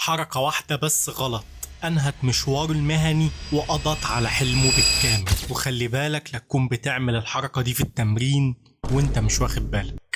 حركة واحدة بس غلط أنهت مشواره المهني وقضت على حلمه بالكامل. وخلي بالك لا تكون بتعمل الحركة دي في التمرين وانت مش واخد بالك.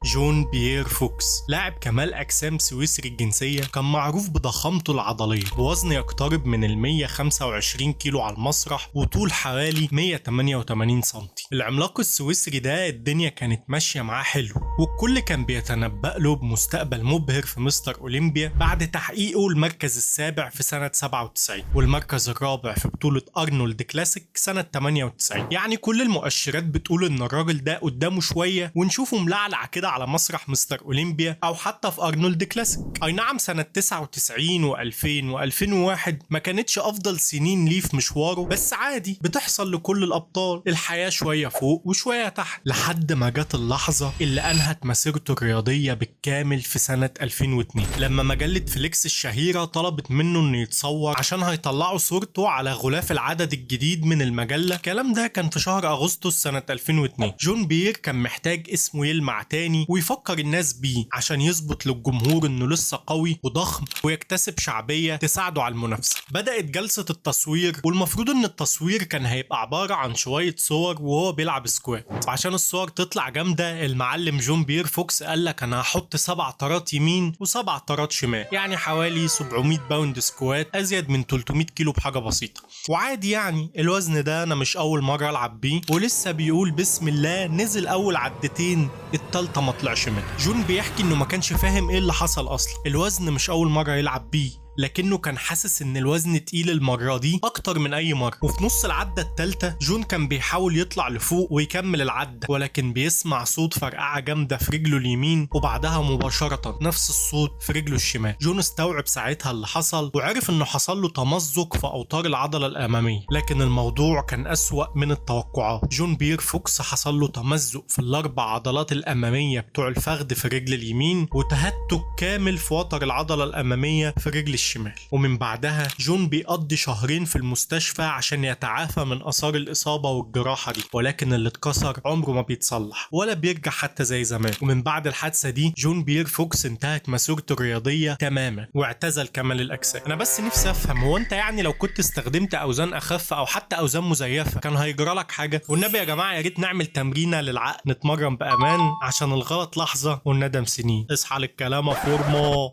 جون بيير فوكس لاعب كمال أجسام سويسري الجنسية، كان معروف بضخامته العضلية، بوزن يقترب من 125 كيلو على المسرح وطول حوالي 188 سنتي. العملاق السويسري ده الدنيا كانت ماشية معاه حلو، والكل كان بيتنبأ له بمستقبل مبهر في مستر أولمبيا بعد تحقيقه المركز السابع في سنة 97 والمركز الرابع في بطولة أرنولد كلاسيك سنة 98. يعني كل المؤشرات بتقول إن الراجل ده قدامه شوية ونشوفه ملعلع كده على مسرح مستر أولمبيا أو حتى في أرنولد كلاسيك. أي نعم سنة 99 و2000 و2001 ما كانتش أفضل سنين ليه في مشواره، بس عادي بتحصل لكل الأبطال، الحياة شوية فوق وشوية تحت، لحد ما جت اللحظة اللي أنهت مسيرته الرياضية بالكامل في سنة 2002 لما مجلة فليكس الشهيرة طلبت منه إنه يتصور عشان هيطلعوا صورته على غلاف العدد الجديد من المجلة. الكلام ده كان في شهر أغسطس سنة 2002. جون بيير كان محتاج اسمه يلمع تاني ويفكر الناس بيه عشان يثبت للجمهور انه لسه قوي وضخم ويكتسب شعبية تساعده على المنافسة. بدأت جلسة التصوير، والمفروض ان التصوير كان هيبقى عبارة عن شوية صور وهو بيلعب squat، وعشان الصور تطلع جامدة المعلم جون بيير فوكس قال لك انا هحط 7 طرات يمين و7 طرات شمال، يعني حوالي 700 pound squat، ازيد من 300 كيلو بحاجة بسيطة. وعادي يعني الوزن ده انا مش اول مرة العب بيه، ولسه بيقول بسم الله نزل اول عدتين، التالتة ما طلعش منه. جون بيحكي انه ما كانش فاهم ايه اللي حصل اصلا، الوزن مش اول مرة يلعب بيه، لكنه كان حاسس ان الوزن تقيل المرة دي اكتر من اي مرة. وفي نص العدة التالتة جون كان بيحاول يطلع لفوق ويكمل العدة، ولكن بيسمع صوت فرقعة جامدة في رجله اليمين، وبعدها مباشرة نفس الصوت في رجله الشمال. جون استوعب ساعتها اللي حصل وعرف انه حصل له تمزق في اوتار العضلة الامامية، لكن الموضوع كان اسوأ من التوقعات. جون بيير فوكس حصل له تمزق في الاربع عضلات الامامية بتوع الفخذ في الرجل اليمين، وتهتك كامل في وتر العضلة الامامية في رجل الشمال. ومن بعدها جون بيقضي شهرين في المستشفى عشان يتعافى من آثار الإصابة والجراحة دي، ولكن اللي اتكسر عمره ما بيتصلح ولا بيرجع حتى زي زمان. ومن بعد الحادثة دي جون بيير فوكس انتهت مسيرته الرياضية تماما واعتزل كمال الأجسام. أنا بس نفسي أفهم، هو أنت يعني لو كنت استخدمت أوزان أخف أو حتى أوزان مزيفة كان هيجرى لك حاجة؟ والنبي يا جماعة يا ريت نعمل تمرينة للعقل، نتمرن بأمان عشان الغلط لحظة والندم سنين. اصحى للكلام يا فورمو.